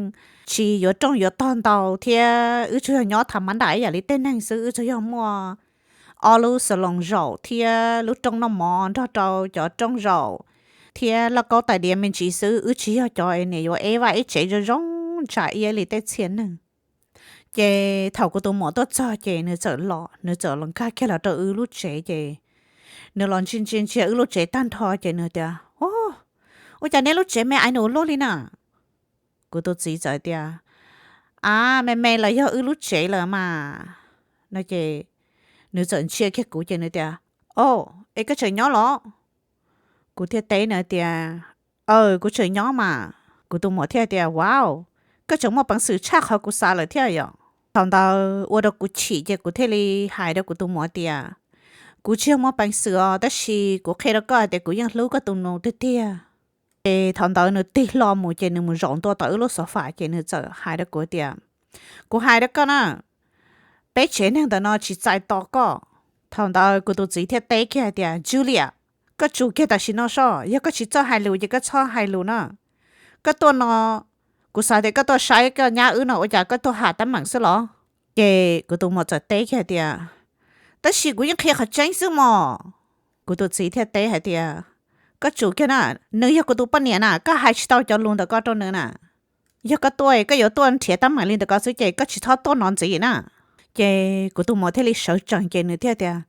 tsis yuav rooj yuav tog ntau thiab wb tsuas yog nyob tham mab nram ib yam li tej neeg xwb, wb tsuas yog muaj ob lub xas loos zaum thiab lub rooj noj mov nrog rau cov rooj zaum thiab lauj kaub tais diav me ntsis xwb, wb tsis yog cov es niam yuav ev vaj ev tsev zoo zoo ntsa iab li tej txhia neeg. Ces thaum kuv tus muam tuaj txog ces nws txawm los, nws txawm los nkag kiag los rau wb lub tsev ces nws los ntsia ntsia ntsia wb lub tsev tag nrho ces nws tias, ua cas nej lub tsev me ais nus luaj li na? Kuv tus txiv txawm tias, a, me me los yog wb lub tsev lawm mas. No ces nws txawm ntsia kiag kuv ces nws tias, o, es koj tseem nyob los? Kuv thiaj teb nws tias, aw, kuv tseem nyob mas. Kuv tus muam thiaj tias, wow, koj tseem muaj peev xwm tshaj qhov kuv xav lawm thiab yom. Thaum ntawd ua rau kuv chim ces kuv thiaj li hais rau kuv tus muam tias, kuv tsis yog muaj peev xwm os, tab sis kuv qhia rau koj hais tias kuv yeej hlub koj tus nus tiag tiag. Ces thaum ntawd nws tig hlo mus ces nws mus zaum ntua tom wb lub xov fas ces nws txawm hais rau kuv tias, kuv hais rau koj na, peb tsev neeg ntawm no tsis txais tos koj. Thaum ntawd kuv tus txiv thiaj teb kiag hais tias, Julia, koj tsum kiag tam sim no soj, yog koj tsis txawj hais lus ces koj txhob hais lus na. Koj tuaj no, kuv xav tias koj tuaj saib koj nyab wb no ua cas koj tuaj ham teeb meem xwb los? Ces kuv tus muam txawm teb kiag hais tias, tab sis kuv yeej qhia qhov tseeb xwb mos. Kuv tus txiv thiaj teb hais tias, koj tsum kiag na, nws yog kuv tus poj niam na, koj hais tsis tau cov lus ntawm ko rau nws na. Yog koj tuaj koj yuav tuaj nrhiav teeb meem li ntawm ko xwb ces koj tsis txhob tuaj no ntxiv na. Ces kuv tus muam thiaj li sawv tsees ces nws thiaj tias,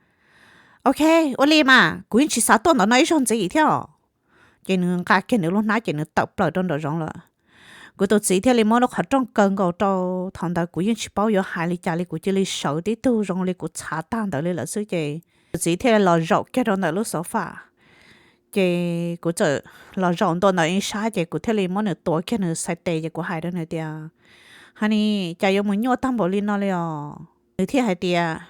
ok, ua li mas kuv yeej tsis xav tuaj ntawm no ib zaug ntxiv thiab os. Ces nws nqa kiag nws lub hnab ces nws tawm plaws rau nraum zoov lawm. Kuv tus txiv thiaj li muab lub qhov rooj kaw nkaus rau, thaum ntawd kuv yeej tsis paub yuav hais li cas li, kuv cia li sawv tib tug zoo li kuv txhav tag ntawd li lawm xwb ces kuv tus txiv thiaj li los zaum kiag rau ntawm lub xov fas. Ces kuv txawm los zaum ntua ntawm ib sab ces kuv thiaj li muab nws tuav kiag nws xais tes ces kuv hais rau nws tias, ha ni, cas yuav mus nyuaj tag npaum li no li os? Nws thiaj hais tias,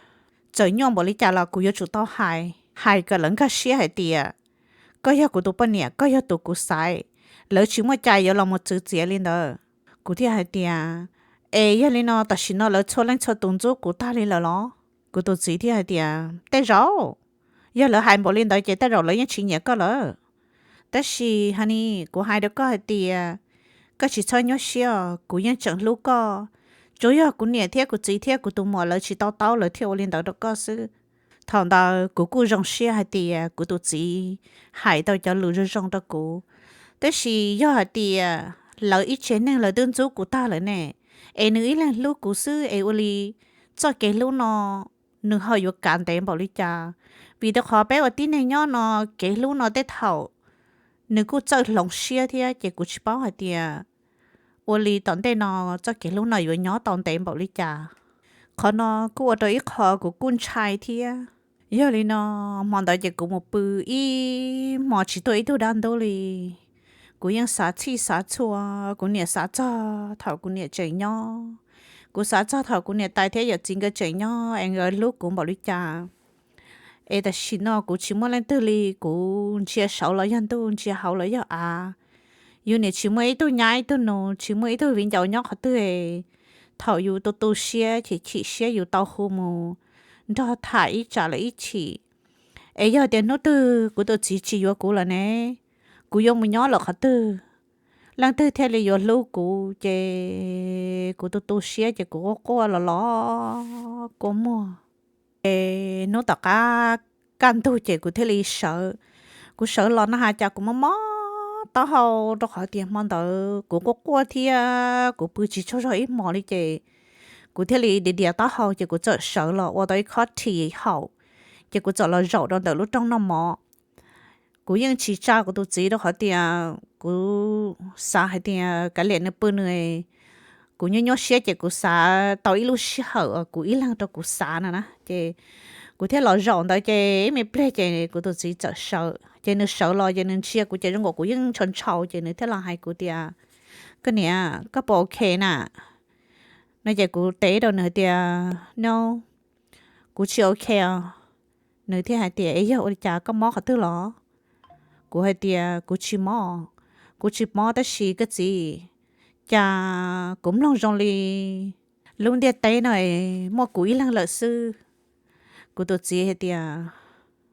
txawm nyuaj npaum li cas los kuv yuav tsum tau hais, hais kom lawv nkag siab hais tias koj yog kuv tus poj niam, koj yog tus kuv xaiv, lawv tsis muaj cai yuav los mus txwv txiav li ntawd. Kuv thiaj hais tias, es yog li no tam sim no lawv txhua leej txhua tus ntxub kuv tag li lawm los? Kuv tus txiv thiaj hais tias, tej zaum yog lawv hais npaum li ntawd ces tej zaum lawv yeej tsis nyiam koj lawm. Tab sis ha ni, kuv hais rau koj hais tias, koj tsis txhob nyuaj siab os, kuv yeej tseem hlub koj, Tsuas yog kuv niam thiab kuv txiv thiab kuv tus muam lawv tsis tau taub lawv thiaj ua li ntawd rau koj xwb. Thaum ntawd kuv kuj zoo siab hais tias kuv tus txiv hais tau cov lus zoo zoo rau kuv. Tab sis yog hais tias lawv ib tsev neeg lawv twb ntxub kuv tag lawm ne, es nws ib leeg hlub kuv xwb es ua li txoj kev hlub no nws ho yuav kav ntev npaum li cas? Vim rau qhov peb ua tib neeg nyob no, kev hlub no tej thaum nws kuj txawj hloov siab thiab, ces kuv tsis paub hais tias ua li tom ntej no txoj kev hlub no yuav nyob tau ntev npaum li cas. Qhov no kuj ua rau ib qho kuv kuj ntshai thiab. Yog li no, hmo ntawd ces kuv mus pw ib hmo tsis tuaj ib tug dab ntub li. Kuv yeej xav txhij xav txhua, kuv niam xav txog thaum kuv niam tseem nyob, kuv xav txog thaum kuv niam tais thiab yawm txiv nkawd tseem nyob es nkawd hlub kuv npaum li cas. Es tam sim no kuv tsis muaj leej twg li, kuv ntsia saud los yog ntuj, ntsia hauv los yog av. Yus niam tsis muaj ib tug nyab ib tug nus, tsis muaj ib tug viv ncaus nyob qhov twg. Thaum yus tu tu siab chim chim siab yus tau hu mus nrog tham ib tsam lawm ib chim. Es yog tias hnub twg kuv tus txiv tsis yuav kuv lawm ne, kuv yuav mus nyob lawm qhov twg? Leej twg thiaj li yuav hlub kuv? Ces kuv tu tu siab ces kuv quaj quaj los los kua muag. Ces hnub tom qab kaj ntug ces kuv thiaj li sawv. Kuv sawv los no has cas kuv mob mob taub hau rau qhov tias hmo ntawd kuv quaj quaj thiab kuv pw tsis tsaug zog ib hmos li ces kuv thiaj li dias dias taub hau ces kuv txawm sawv los ua tau ib khob rhis haum, ces kuv txawm los zaum rau ntawm lub rooj noj mov. Kuv yeej tsis tsa kuv tus txiv rau qhov tias kuv xav hais tias kav liam nws pw nws. Kuv nyuaj nyuaj siab ces kuv xav tau ib lub sij hawm uas kuv ib leeg rau kuv xav no na ces kuv thiaj los zaum ntawd ces ib me pliag ces kuv tus txiv txawm sawv ces nws sawv los ces nws ntsia kuv ces zoo nkaus kuv yeej ntshaus ntshaus ces nws thiaj los hais kuv tias, koj niam, koj puas ok na? No ces kuv teb rau nws hais tias, no, kuv tsis ok os. Nws thiaj hais tias, es yog ua li cas, koj mob qhov twg los? Kuv hais tias kuv tsis mob, kuv tsis mob tab sis koj txiv, cas kuv mloog zoo li lub ntiaj teb no es muaj kuv ib leeg lawm xwb. Kuv tus txiv hais tias,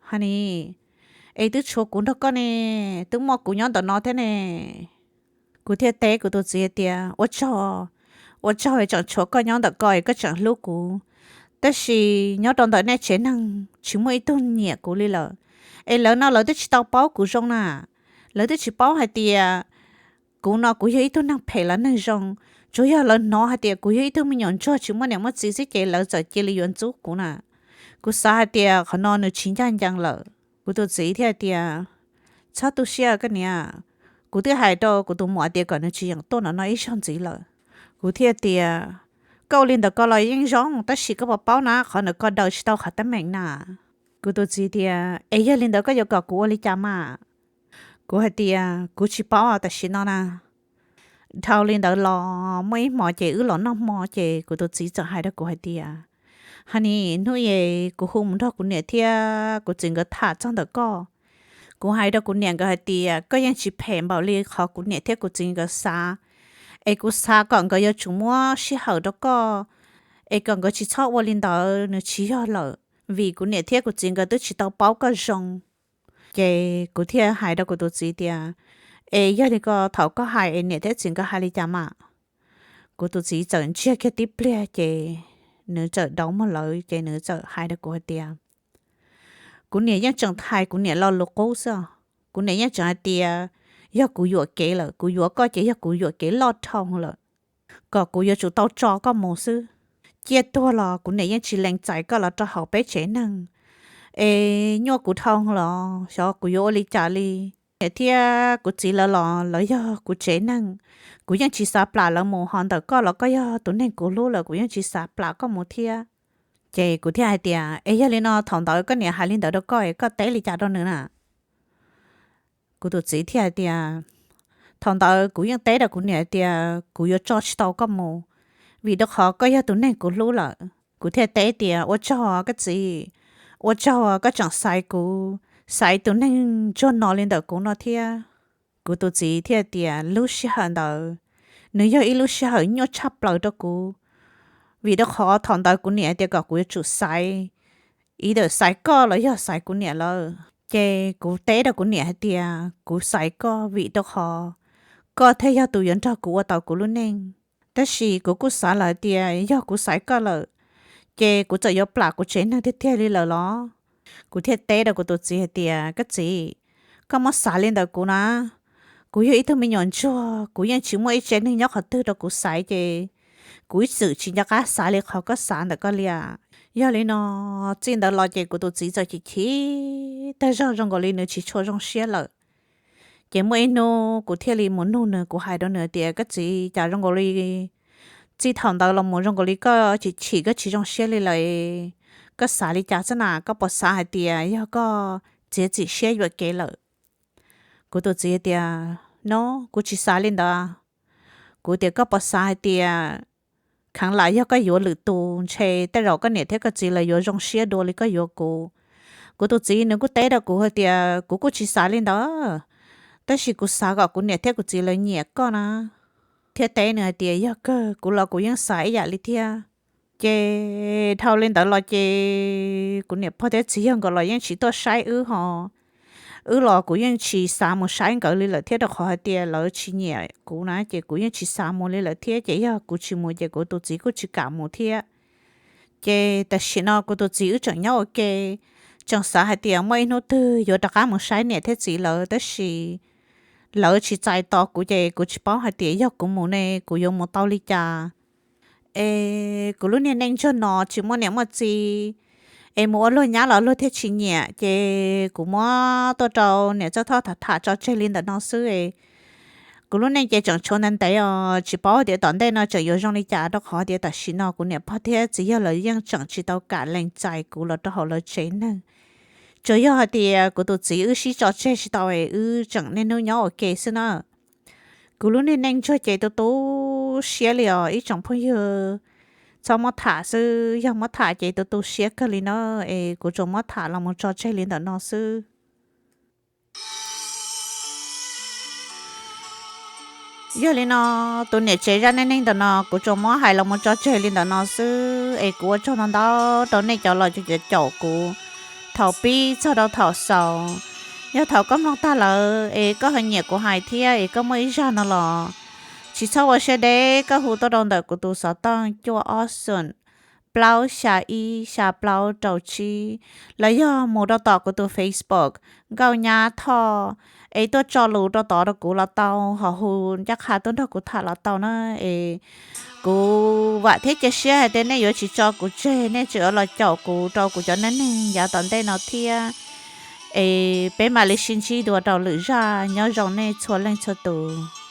honey, es twb tshuav kuv nrog koj ne, twb muaj kuv nyob ntawm no thiab ne. Kuv thiaj teb kuv tus txiv hais tias, ua tsaug, ua tsaug es tseem tshuav koj nyob ntawm ko es koj tseem hlub kuv, tab sis nyob rau ntawm nej tsev neeg tsis muaj ib tug nyiam kuv li lawm. Es lawv no lawv twb tsis tau paub kuv zoo na, lawv twb tsis paub hais tias kuv no kuv yog ib tug neeg phem los neeg zoo. Tsuas yog lawv hnov hais tias kuv yog ib tug me nyuam ntsuag tsis muaj niam muaj txiv xwb ces lawv txawm cia li yuav ntxub kuv na. Kuv xav hais tias qhov no nws tsis ncaj ncees lawm. Kuv tus txiv thiaj tias, txhob tu siab koj niam, kuv twb hais rau kuv tus muam tias kom nws tsis yeem tuaj nov no ib zaug ntxiv lawm. Kuv thiaj tias, koj ua li ntawd ko los yeej zoo, tab sis koj puas paub na, qhov ntawd ko daws tsis tau qhov teeb meem na. Kuv tus txiv tias, es yog li ntawd koj yuav kom kuv ua li cas mas? Kuv hais tias kuv tsis paub tam sim no na. Dhau li ntawd los muaj ib hmo ces wb los noj hmo ces kuv tus txiv txawm hais rau kuv hais tias, honey, hnub es kuv hu mus nrog kuv niam thiab kuv txiv nkawd tham txog ntawm koj. Kuv hais rau kuv niam nkawd hais tias koj yeej tsis phem npaum li qhov kuv niam thiab kuv txiv nkawd xav, es kuv xav kom nkawd yuav tsum muab sij hawm rau koj, es kom nkawd tsis txhob ua li ntawd nws tsis yog lawm, vim kuv niam thiab kuv txiv nkawd twb tsis tau paub koj zoo. Ces kuv thiaj hais rau kuv tus txiv tias, es yog li ko thaum koj hais es niam thiab txiv nkawd hais li cas mas? Kuv tus txiv txawm ntsiag kiag tib pliag ces nws txawm dauv muag lawv ces nws txawm hais rau kuv hais tias, kuv niam yeej tseem hais kuv niam lo lus qub xwb. Kuv niam yeej tseem hais tias yog kuv yuam kev lawm, kuv yuav koj ces yog kuv yuam kev loj dhau lawm, kom kuv yuav tsum tau tso koj mus xwb. Ciaj tuag los kuv niam yeej tsis lees txais koj los rau hauv peb tsev neeg, es nyuaj kuv dhau los xyov kuv yuav ua li cas li. Niam thiab kuv txiv lawv los lawv yog kuv tsev neeg, kuv yeej tsis xav plam lawv mus, ho ntawm koj los koj yog tus neeg kuv hlub lawm kuv yeej tsis xav plam koj mus thiab. Ces kuv thiaj hais tias, es yog li no thaum ntawd koj niam hais li ntawd rau koj es koj teb li cas rau nws na? Kuv tus txiv thiaj hais tias, thaum ntawd kuv yeej teb rau kuv niam hais tias kuv yuav tso tsis tau koj mus, vim rau qhov koj yog tus neeg kuv hlub lawm. Kuv thiaj teb tias, ua tsaug koj txiv, ua tsaug koj tseem xaiv kuv, xaiv tus neeg ntsuag no li ntawm kuv no thiab. Kuv tus txiv thiaj tias, lub sij hawm ntawd nws yog ib lub sij hawm nyuaj tshaj plaws rau kuv, vim rau qhov thaum ntawd kuv niam tias kom kuv yuav tsum xaiv, ib yam xaiv koj los yog xaiv kuv niam lawm. Ces kuv teb rau kuv niam hais tias kuv xaiv koj vim rau qhov koj thiaj yog tus yuav nrog kuv ua tau kuv lub neej. Tab sis kuv kuj xav lawm tias yog kuv xaiv koj lawm, ces kuv txawm yuav plam kuv tsev neeg tiag tiag li lawm los? Kuv thiaj teb rau kuv tus txiv hais tias, koj txiv, koj muab xav li ntawd kuv na, kuv yog ib tug me nyuam ntsuag, kuv yeej tsis muaj ib tsev neeg nyob qhov twg rau kuv xaiv, ces kuv ib txwm tsis nco qab xav li qhov koj xav ntawm koj li as. Yog li no, txij ntawd los ces kuv tus txiv txawm chim chim tag zog, zoo nkaus li nws tsis tshua zoo siab lawm. Ces muaj ib hnub kuv thiaj li mus nug nws, kuv hais rau nws tias, koj txiv, cas zoo nkaus li txij thaum ntawd los mus zoo nkaus li koj chim chim, koj tsis zoo siab li lawm, koj xav li cas xwb na? Koj puas xav hais tias yog koj txiav txim siab yuam kev lawm? Kuv tus txiv tias, no, kuv tsis xav li ntawd. Kuv tias, koj puas xav hais tias kheev lam yog koj yuav lwm tus, ntshe tej zaum koj niam thiab koj txiv lawv yuav zoo siab dua li koj yuav kuv? Kuv tus txiv nws kuj teb rau kuv hais tias, kuv kuj tsis xav li ntawd, tab sis kuv xav kom kuv niam thiab kuv txiv lawv nyiam koj na. Thiab teb nws hais tias, yog kawg, kuv los kuv yeej xav ib yam li thiab. Ces dhau li ntawd los ces kuv niam pog thiab txiv yawg nkawd los yeej tsis tuaj saib wb ho. Wb los kuv yeej tsis xav mus saib nkawd li lawm thiab, rau qhov hais tias lawv tsis nyiam kuv na, ces kuv yeej tsis xav mus li lawm thiab. Ces yog kuv tsis mus ces kuv tus txiv kuj tsis kam mus thiab. Ces tam sim no kuv tus txiv wb tseem nyob ua ke, tseem xav hais tias muaj ib hnub twg yuav rov qab mus saib niam thiab txiv lawv, tab sis lawv tsis txais tos kuv, ces kuv tsis paub hais tias yog kuv mus ne kuv yuav mus tau li cas. Es kuv lub niag neej ntsuag no tsis muaj niam muaj txiv, es mus ua luag nyab los luag thiaj tsis nyiam, ces kuv muab tuaj rau niam Txawj Thoj tham tham tso tseg li ntawm no xwb. Kuv lub neej ces tseem tshuav ntev ntev os, tsis paub tias tom ntej no tseem yuav zoo li cas, rau qhov tias tam sim no kuv niam pog thiab txiv yawg lawv yeej tseem tsis tau kam lees txais kuv los rau hauv lawv tsev neeg. Tsuas yog hais tias kuv tus txiv wb sib tso tseg tsis tau es wb tseem niaj hnub nyob ua ke xwb na. Kuv lub niag neej ntsuag ces tu tu siab li os ib tsoom phooj ywg, txhob muab tham xwb, yog muab tham ces tu tu siab kawg li na. Es kuv tsuas muab tham los mus tso tseg li ntawm no xwb. Yog li no, tus niam tsev zaj neej neeg ntawm no kuv tsuas muab hais los mus tso tseg li ntawm no xwb, es kuv ua tsaug ntau ntau rau nej cov los caum kuv thaum pib txog rau thaum xaus. Yog thaum koj mloog tag lawm es koj ho nyiam kuv hais thiab es koj muaj ib zaj no los tsis txhob ua siab deb, koj hu tuaj rau ntawm kuv tus xov tooj cuaj ob xoom plaub xya ib xya plaub rau tsib, los yog mus rau tom kuv tus Facebook Nkauj Nyab Thoj, es tuaj tso lus rau tod rau kuv los tau, ho hu ncaj qha tuaj nrog kuv tham los tau na. Es kuv vam thiab cia siab hais tias nej yuav tsis tso kuv tseg, nej tseem yuav los caum kuv rau kuv cov neej neeg yav tom ntej no thiab. Es peb mam li sib ntsib dua rau lwm zaj, nyob zoo nej txhua leej txhua tus.